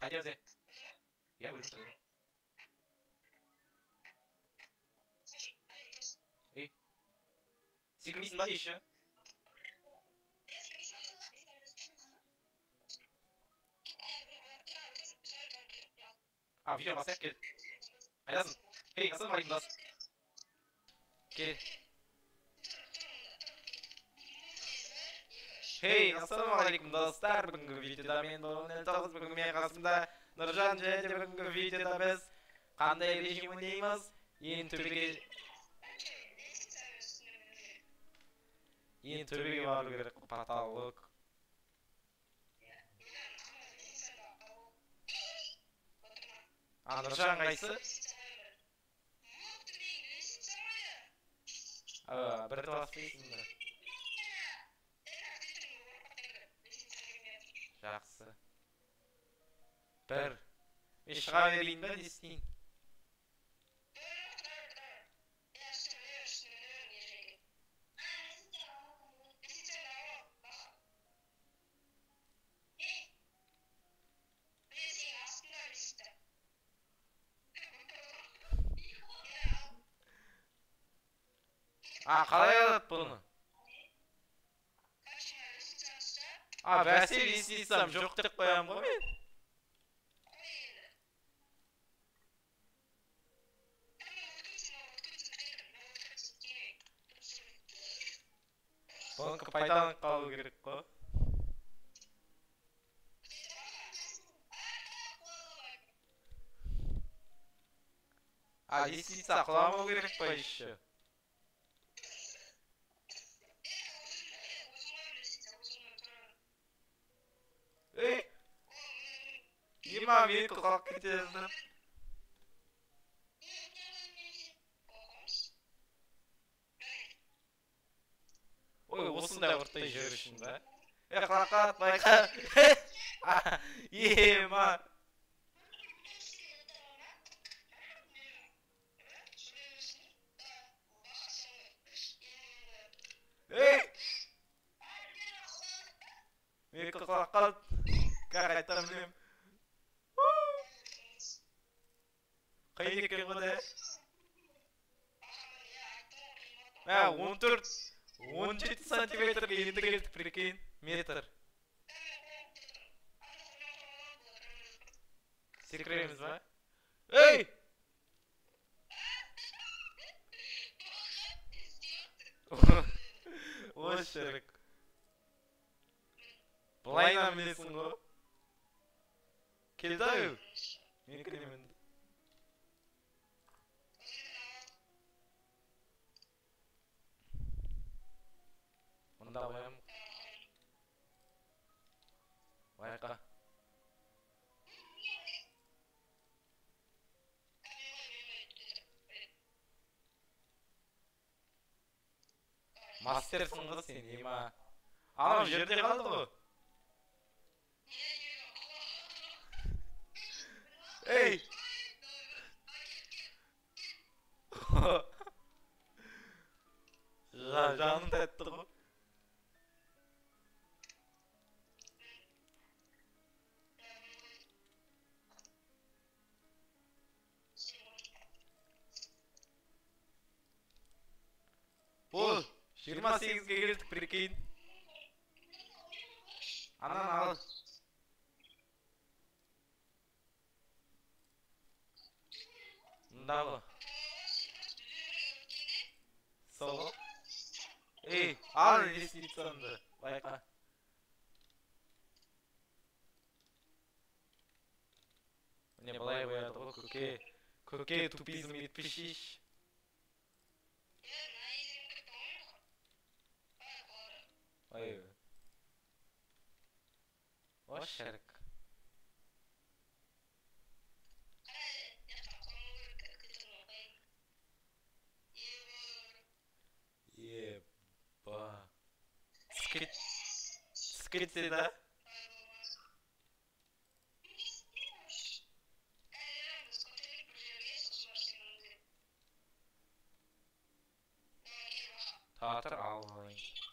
Қайтеміз, е? Иә, өліп. Ей, секірмейсің ба еще? А, видео бастайық, кел. Қайдасың? Ей, ассалаумағалейкум, дос. Кел. Хей, ассалаумағалейкум, достар. Бүгінгі видеода мен Нөл тоғыз, бүгін менің қасымда Нұржан, және де бүгінгі видеода біз қандай режим ойнаймыз? Ең төбеге, ең төбеге бару керек, потолок. А, Нұржан қайсы? Бірді баспайсың ба? Жақсы. Бір. Мен шыға берейін ба, не істейін? А, қалай алады бұны? А, бәсе, лестницам жоқ деп қоямын ғой мен. Бұныкі пайдаланып қалу керек қой. А, лестница құламау керек па еще? Ей! Ема, менікі құлап кете жаздап. Ой, осындай ұрттай жер үшін ба? Е, құлап қалады, байқа. Ема. Ей! Менікі құлап қалды. Қайтадан білемін. Қиын екен ғой да. Мә, 14, 17 сантиметрге енді келдік, прикинь, метр. Секіреміз ба? Ей! Ой, шірік. Былайынан мінесің ғой. Келді ау. Менікі де мінді. Мында қоямын. Байқа. Мастерсің ғой сен, ема. Анау жерде қалды ғой. Ей! Жаным тәтті ғой. Бұл 28-ге келдік, прикинь. Анан ал. Мында ғой. Сол ғой. Ей, ал лестницаңды, байқа. Міне былай қояды ғой, көке. Көке, тупизм етпешейші. Ой. О, шірік. Еба. Түсіп кетсе да? Тұра тұр, алып алайын.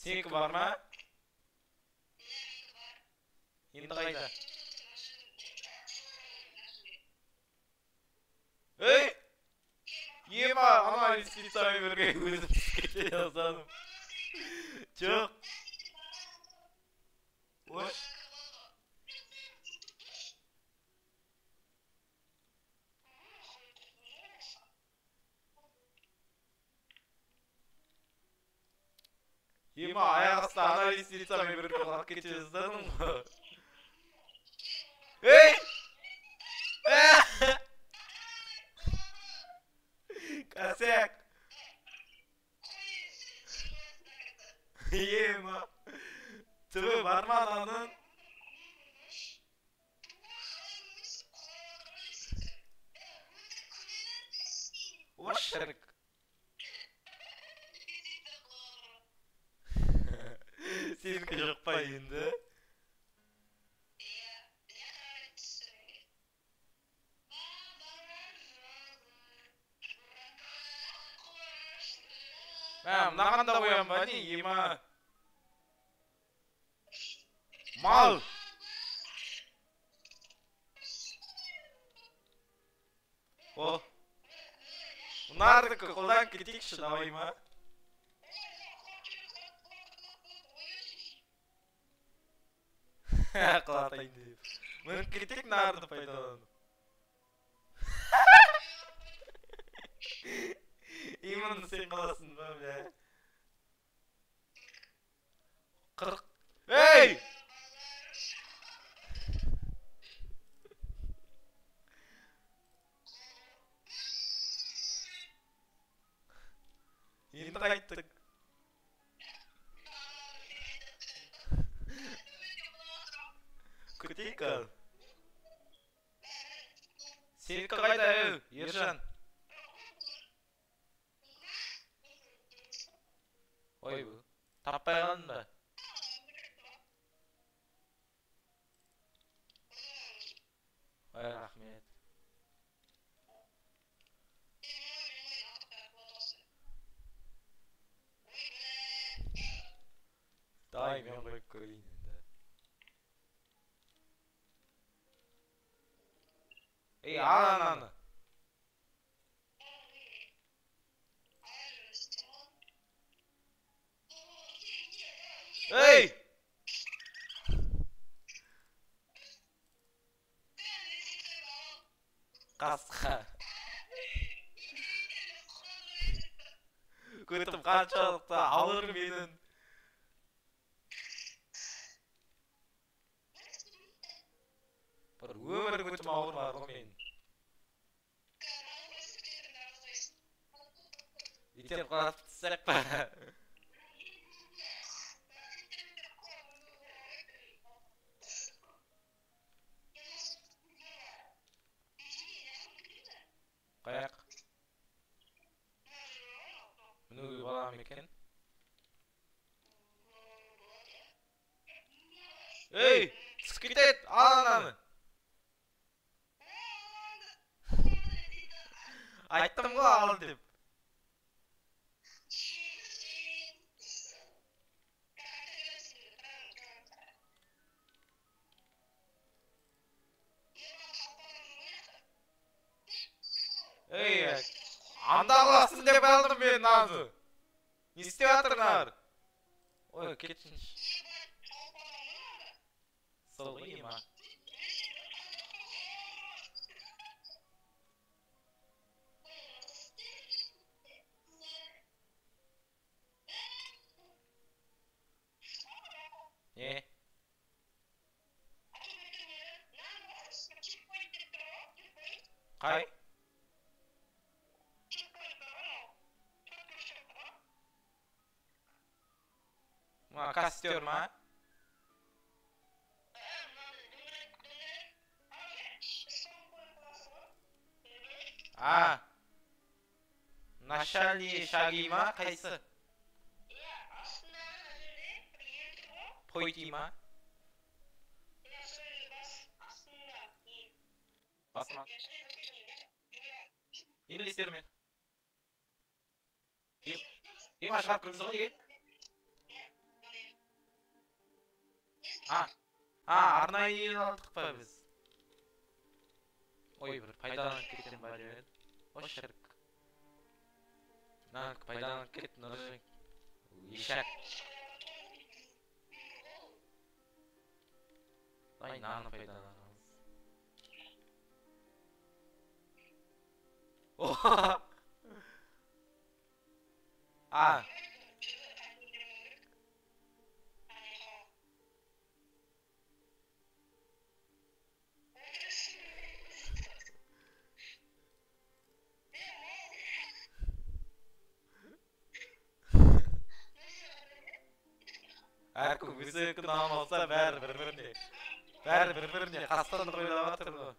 Сенікі бар ма? Енді қайда? Ей! Ема, ана лисицамен бірге өзім түсіп кете жаздадым. Жоқ. Ош. Ема, аяқ асты ана лисицамен бірге құлап кете жаздадым ғой. Ей! Косяк! Ема! Түбі бар ма ананың? Ош шірік. Сенікі жоқ па енді? Мә, мынаған да қоямын ба не, ема? Мал! О! Мынардікі қолдан кетейікші, давай ма? Құлатайын деп. Мініп кетейік нарды пайдаланып. Именно сен қаласың ба, бля? 40. Ей! Енді қайттық. Күтейік ал. Сенікі қайда, әу, Ержан? Ойбу, таппай қалдың ба? Ой, рахмет. Давай, мен қойып көрейін енді. Ей, ал ананы. Ей! Қасқа. Көтім қаншалықты ауыр менің. Бір өмір көтім ауыр бар ғой менің. Итеріп құлатып түссек па? Қаяқ? Мінуге бола ма екен? Ей, түсіп кетеді, ал ананы. Айттым ғой ал деп. Ей, анда қаласың деп алдым мен наны. Не істеп жатыр нар? Ой, кетсінші. Сол ғой ма? Не? Қай? Мына костер ма? А, начальные шаги ма? Қайсы? Пойти ма? Басма. Не білесіздер мен? Ема шығарып кіргізді ғой неге? А, арнайы үйін алдық па біз? Ой, бір пайдаланып кеткен ба деп едім. О, шірік. Мынанікі пайдаланып кетті, Нұржан. Ешак. Ай, мынаны пайдаланамыз. О! А. Әркім өзінікін алмаса, бәрі бір-біріне. Бәрі бір-біріне қастандық ойлап жатыр ғой.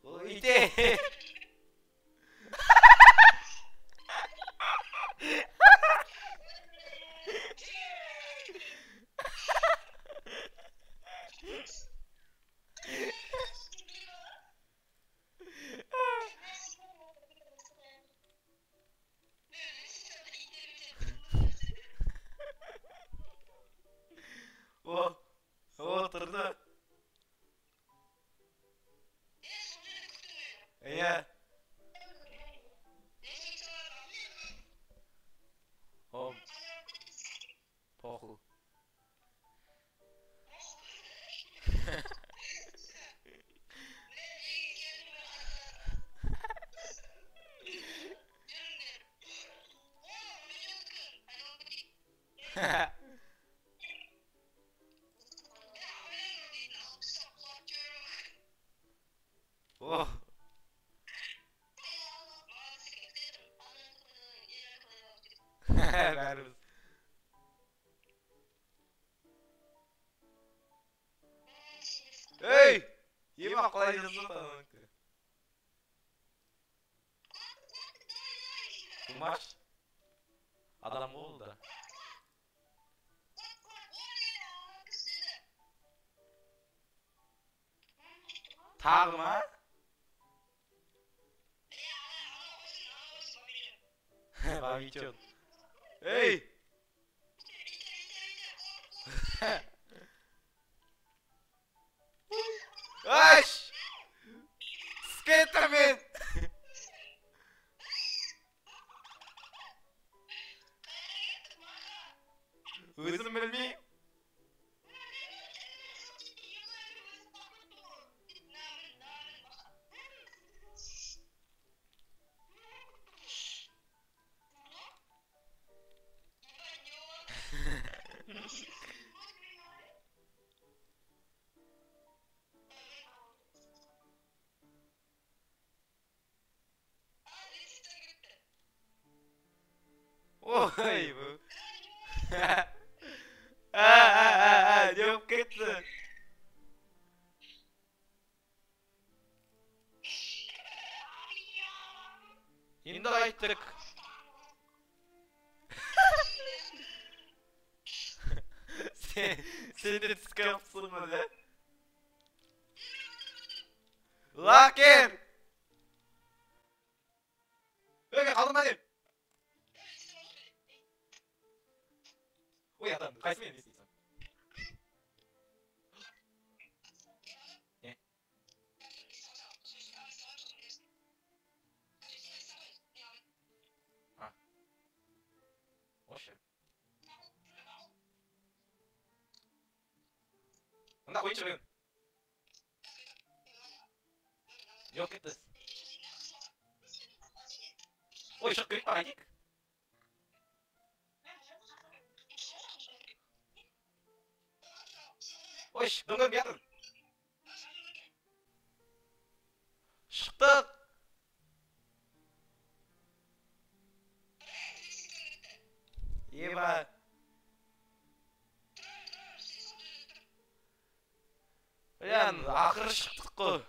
Ой, ите! О, отырды. Иә. О, похуй. О. Бәріміз. Ей! Ема қалай жазды ананікі? Кумаш. Адам ғой ол да. Тағы ма? Бабичон. Ей! Аш! Скеттермен! Өзім білмеймін. Ой, бұл. А, не болып кетті? Енді қайттық. Сен де түсіп қалыпсың ғой, да? Лакер! Ей, мен қалдым ба деп? Ой, адам, қайсымен не істейсің? Не? А. Вообще. Мында қойыншы бүгін. Не болып кетті? Ой, шығып керек па, қайтейік? Ой, дым көрмей жатыр. Шықтық. Еба. Бля, ақыры шықтық қой.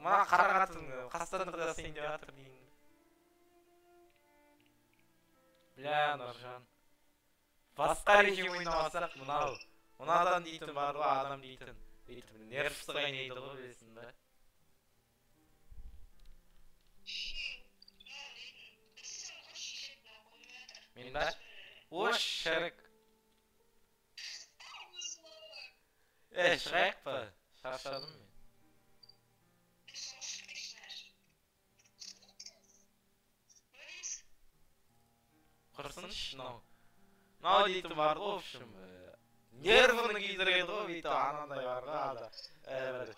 Мына қара қатын қастандық жасайын деп жатыр деймін. Бля, Нұржан. Басқа режим ойнамасақ, мынау Мынадан дейтін бар ғой, адам дейтін. Бүйтіп нервісі қайнайды ғой, білесің ба? Мен ба? О, шірік. Е, шығайық па? Шаршадым мен. Құрсыншы мынау. Мынау дейтін бар ғой, в общем, нервіні күйдіреді ғой, бүйтіп анандай бар ғой, ада, бір